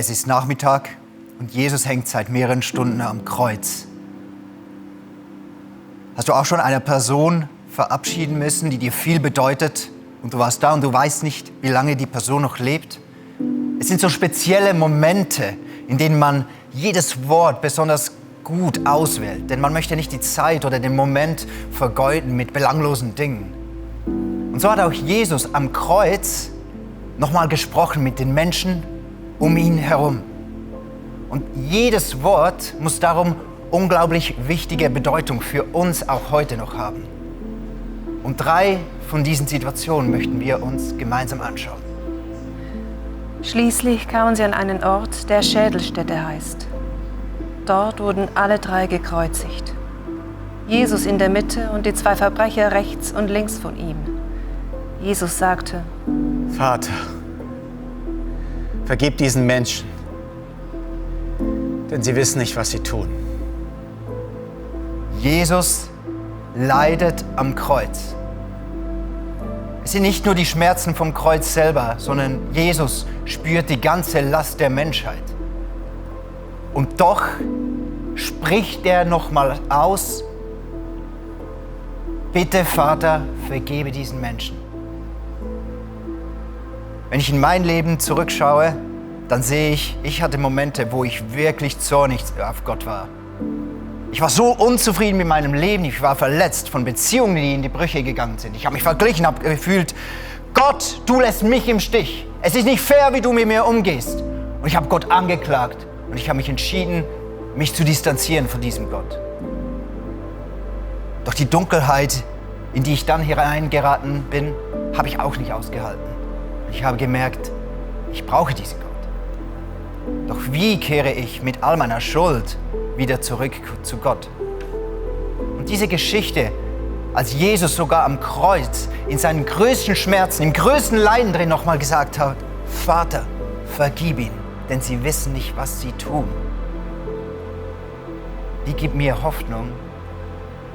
Es ist Nachmittag und Jesus hängt seit mehreren Stunden am Kreuz. Hast du auch schon eine Person verabschieden müssen, die dir viel bedeutet und du warst da und du weißt nicht, wie lange die Person noch lebt? Es sind so spezielle Momente, in denen man jedes Wort besonders gut auswählt, denn man möchte nicht die Zeit oder den Moment vergeuden mit belanglosen Dingen. Und so hat auch Jesus am Kreuz nochmal gesprochen mit den Menschen um ihn herum. Und jedes Wort muss darum unglaublich wichtige Bedeutung für uns auch heute noch haben. Und 3 von diesen Situationen möchten wir uns gemeinsam anschauen. Schließlich kamen sie an einen Ort, der Schädelstätte heißt. Dort wurden alle 3 gekreuzigt. Jesus in der Mitte und die 2 Verbrecher rechts und links von ihm. Jesus sagte: Vater, vergib diesen Menschen, denn sie wissen nicht, was sie tun. Jesus leidet am Kreuz. Es sind nicht nur die Schmerzen vom Kreuz selber, sondern Jesus spürt die ganze Last der Menschheit. Und doch spricht er nochmal aus: Bitte, Vater, vergebe diesen Menschen. Wenn ich in mein Leben zurückschaue, dann sehe ich hatte Momente, wo ich wirklich zornig auf Gott war. Ich war so unzufrieden mit meinem Leben, ich war verletzt von Beziehungen, die in die Brüche gegangen sind. Ich habe mich verglichen, habe gefühlt, Gott, du lässt mich im Stich. Es ist nicht fair, wie du mit mir umgehst. Und ich habe Gott angeklagt und ich habe mich entschieden, mich zu distanzieren von diesem Gott. Doch die Dunkelheit, in die ich dann hineingeraten bin, habe ich auch nicht ausgehalten. Ich habe gemerkt, ich brauche diesen Gott. Doch wie kehre ich mit all meiner Schuld wieder zurück zu Gott? Und diese Geschichte, als Jesus sogar am Kreuz in seinen größten Schmerzen, im größten Leiden drin nochmal gesagt hat: Vater, vergib ihnen, denn sie wissen nicht, was sie tun. Die gibt mir Hoffnung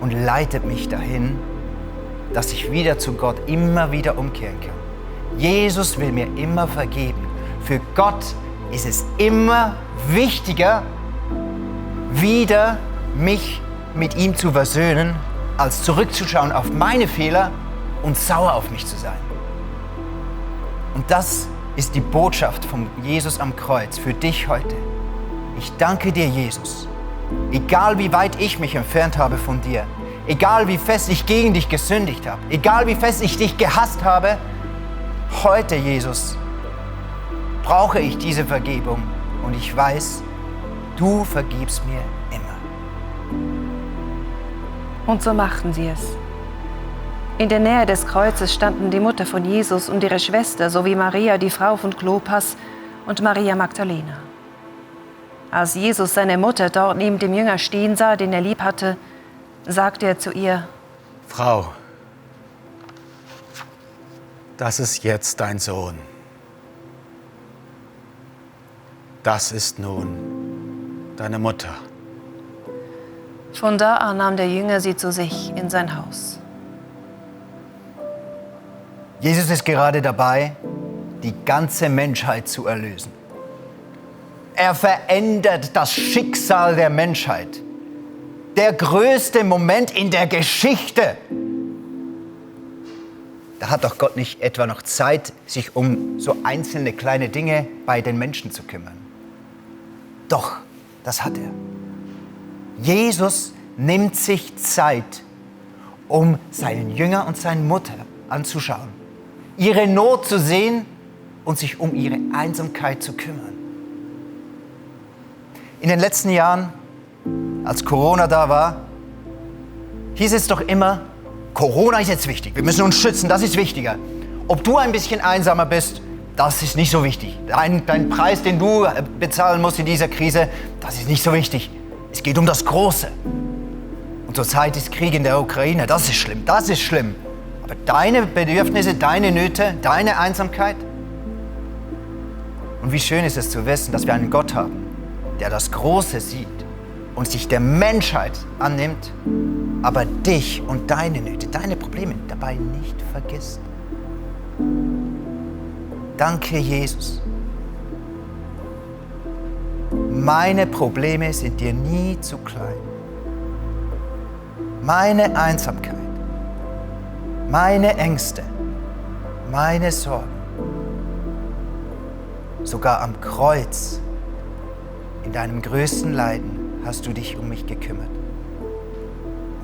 und leitet mich dahin, dass ich wieder zu Gott immer wieder umkehren kann. Jesus will mir immer vergeben. Für Gott ist es immer wichtiger, wieder mich mit ihm zu versöhnen, als zurückzuschauen auf meine Fehler und sauer auf mich zu sein. Und das ist die Botschaft von Jesus am Kreuz für dich heute. Ich danke dir, Jesus. Egal wie weit ich mich entfernt habe von dir, egal wie fest ich gegen dich gesündigt habe, egal wie fest ich dich gehasst habe, heute, Jesus, brauche ich diese Vergebung und ich weiß, du vergibst mir immer. Und so machten sie es. In der Nähe des Kreuzes standen die Mutter von Jesus und ihre Schwester sowie Maria, die Frau von Klopas, und Maria Magdalena. Als Jesus seine Mutter dort neben dem Jünger stehen sah, den er lieb hatte, sagte er zu ihr: Frau, das ist jetzt dein Sohn. Das ist nun deine Mutter. Von da an nahm der Jünger sie zu sich in sein Haus. Jesus ist gerade dabei, die ganze Menschheit zu erlösen. Er verändert das Schicksal der Menschheit. Der größte Moment in der Geschichte. Da hat doch Gott nicht etwa noch Zeit, sich um so einzelne kleine Dinge bei den Menschen zu kümmern. Doch, das hat er. Jesus nimmt sich Zeit, um seinen Jünger und seine Mutter anzuschauen, ihre Not zu sehen und sich um ihre Einsamkeit zu kümmern. In den letzten Jahren, als Corona da war, hieß es doch immer, Corona ist jetzt wichtig, wir müssen uns schützen, das ist wichtiger. Ob du ein bisschen einsamer bist, das ist nicht so wichtig. Dein Preis, den du bezahlen musst in dieser Krise, das ist nicht so wichtig. Es geht um das Große. Und zurzeit ist Krieg in der Ukraine, das ist schlimm, das ist schlimm. Aber deine Bedürfnisse, deine Nöte, deine Einsamkeit. Und wie schön ist es zu wissen, dass wir einen Gott haben, der das Große sieht und sich der Menschheit annimmt, aber dich und deine Nöte, deine Probleme dabei nicht vergisst. Danke, Jesus. Meine Probleme sind dir nie zu klein. Meine Einsamkeit, meine Ängste, meine Sorgen. Sogar am Kreuz, in deinem größten Leiden, hast du dich um mich gekümmert.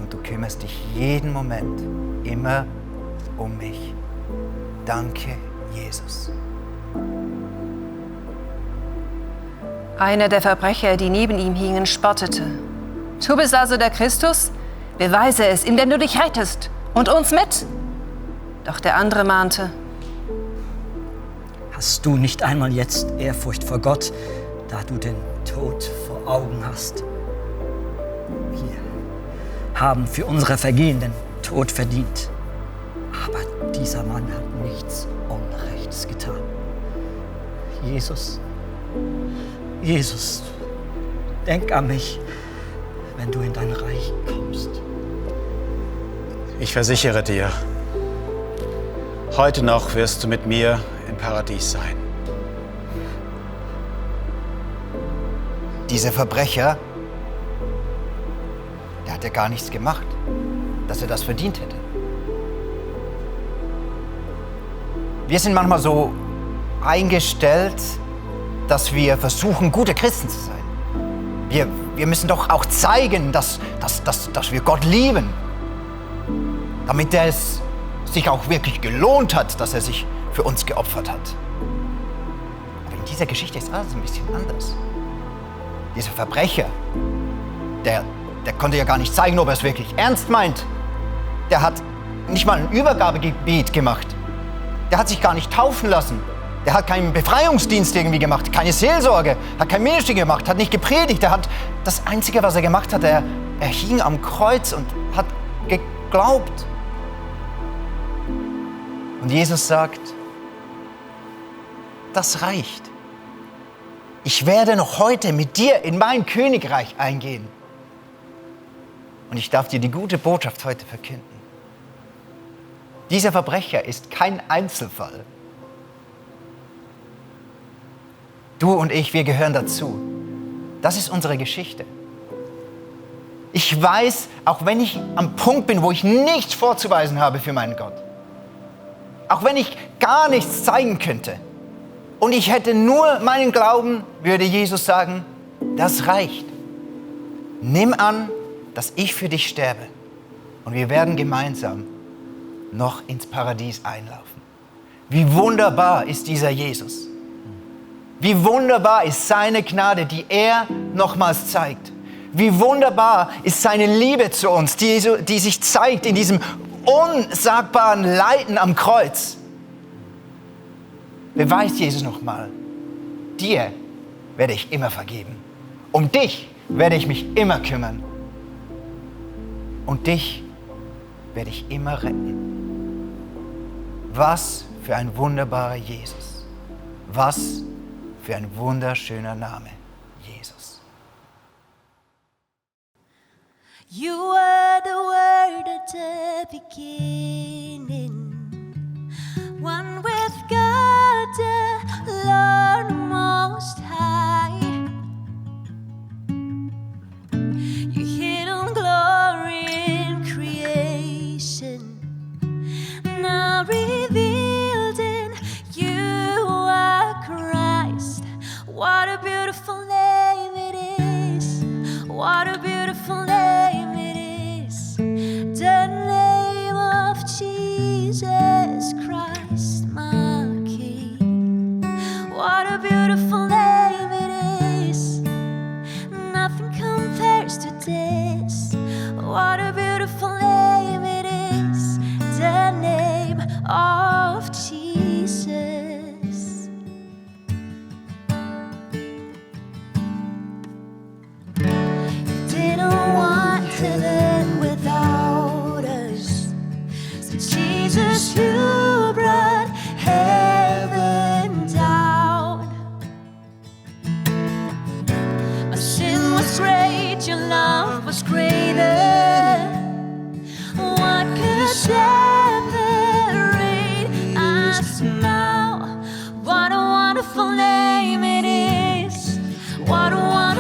Und du kümmerst dich jeden Moment immer um mich. Danke, Jesus. Einer der Verbrecher, die neben ihm hingen, spottete. Du bist also der Christus? Beweise es, indem du dich rettest und uns mit. Doch der andere mahnte: Hast du nicht einmal jetzt Ehrfurcht vor Gott, da du den Tod vor Augen hast? Wir haben für unsere Vergehen den Tod verdient. Aber dieser Mann hat nichts Unrechtes getan. Jesus, denk an mich, wenn du in dein Reich kommst. Ich versichere dir, heute noch wirst du mit mir im Paradies sein. Dieser Verbrecher, der hat ja gar nichts gemacht, dass er das verdient hätte. Wir sind manchmal so eingestellt, dass wir versuchen, gute Christen zu sein. Wir müssen doch auch zeigen, dass wir Gott lieben, damit es sich auch wirklich gelohnt hat, dass er sich für uns geopfert hat. Aber in dieser Geschichte ist alles ein bisschen anders. Dieser Verbrecher, der konnte ja gar nicht zeigen, ob er es wirklich ernst meint. Der hat nicht mal ein Übergabegebet gemacht. Der hat sich gar nicht taufen lassen. Der hat keinen Befreiungsdienst irgendwie gemacht, keine Seelsorge, hat kein Ministry gemacht, hat nicht gepredigt. Das Einzige, was er gemacht hat, er hing am Kreuz und hat geglaubt. Und Jesus sagt, das reicht. Ich werde noch heute mit dir in mein Königreich eingehen. Und ich darf dir die gute Botschaft heute verkünden. Dieser Verbrecher ist kein Einzelfall. Du und ich, wir gehören dazu. Das ist unsere Geschichte. Ich weiß, auch wenn ich am Punkt bin, wo ich nichts vorzuweisen habe für meinen Gott, auch wenn ich gar nichts zeigen könnte und ich hätte nur meinen Glauben, würde Jesus sagen, das reicht. Nimm an, dass ich für dich sterbe und wir werden gemeinsam noch ins Paradies einlaufen. Wie wunderbar ist dieser Jesus. Wie wunderbar ist seine Gnade, die er nochmals zeigt. Wie wunderbar ist seine Liebe zu uns, die sich zeigt in diesem unsagbaren Leiden am Kreuz. Beweist Jesus nochmal, dir werde ich immer vergeben. Um dich werde ich mich immer kümmern. Und dich werde ich immer retten. Was für ein wunderbarer Jesus. Was für ein wunderschöner Name, Jesus. You were the word at the beginning, one with God, the Lord Most High. Your hidden glory in creation, now revealed in you are Christ. What a beautiful name it is. What a beautiful name it is. The name of Jesus Christ, my King. What a beautiful name it is. Nothing compares to this. What a beautiful name it is. The name of Jesus. Didn't want to live without us, so Jesus, you brought heaven down. My sin was great, your love was greater. What could separate us now? What a wonderful name it is. What a wonderful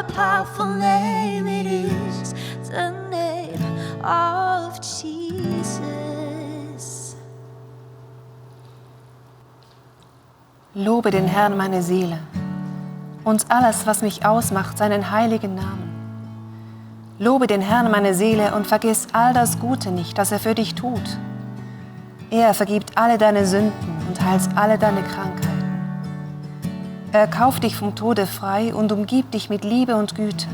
a powerful name it is, the name of Jesus. Lobe den Herrn, meine Seele, und alles, was mich ausmacht, seinen heiligen Namen. Lobe den Herrn, meine Seele, und vergiss all das Gute nicht, das er für dich tut. Er vergibt alle deine Sünden und heilt alle deine Krankheiten. Er kauft dich vom Tode frei und umgibt dich mit Liebe und Güte.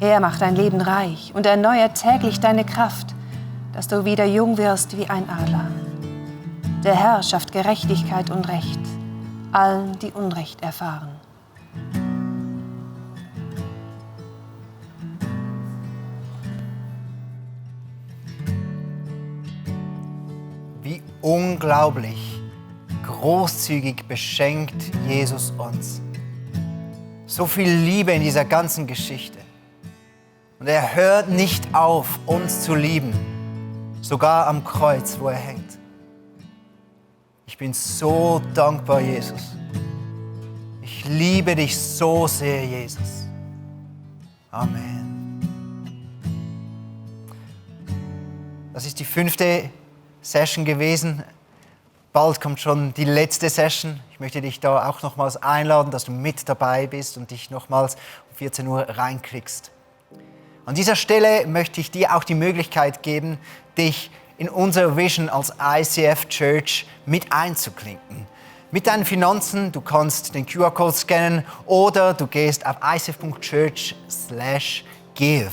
Er macht dein Leben reich und erneuert täglich deine Kraft, dass du wieder jung wirst wie ein Adler. Der Herr schafft Gerechtigkeit und Recht, allen, die Unrecht erfahren. Wie unglaublich großzügig beschenkt Jesus uns. So viel Liebe in dieser ganzen Geschichte. Und er hört nicht auf, uns zu lieben, sogar am Kreuz, wo er hängt. Ich bin so dankbar, Jesus. Ich liebe dich so sehr, Jesus. Amen. Das ist die 5. Session gewesen. Bald kommt schon die letzte Session. Ich möchte dich da auch nochmals einladen, dass du mit dabei bist und dich nochmals um 14 Uhr reinklickst. An dieser Stelle möchte ich dir auch die Möglichkeit geben, dich in unserer Vision als ICF Church mit einzuklinken. Mit deinen Finanzen, du kannst den QR-Code scannen oder du gehst auf icf.church/give.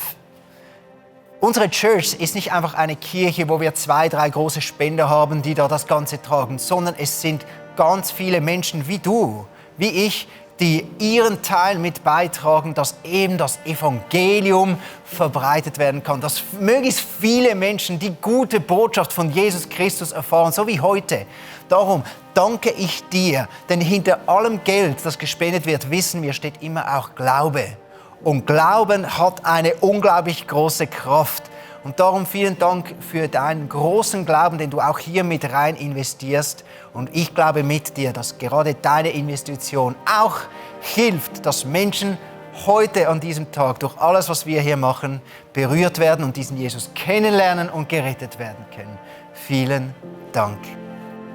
Unsere Church ist nicht einfach eine Kirche, wo wir 2, 3 große Spender haben, die da das Ganze tragen, sondern es sind ganz viele Menschen wie du, wie ich, die ihren Teil mit beitragen, dass eben das Evangelium verbreitet werden kann, dass möglichst viele Menschen die gute Botschaft von Jesus Christus erfahren, so wie heute. Darum danke ich dir, denn hinter allem Geld, das gespendet wird, wissen wir, steht immer auch Glaube. Und Glauben hat eine unglaublich große Kraft. Und darum vielen Dank für deinen großen Glauben, den du auch hier mit rein investierst. Und ich glaube mit dir, dass gerade deine Investition auch hilft, dass Menschen heute an diesem Tag durch alles, was wir hier machen, berührt werden und diesen Jesus kennenlernen und gerettet werden können. Vielen Dank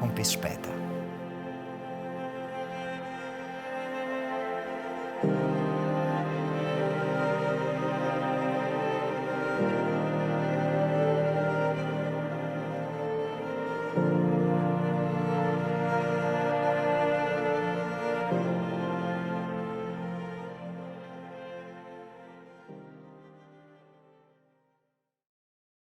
und bis später.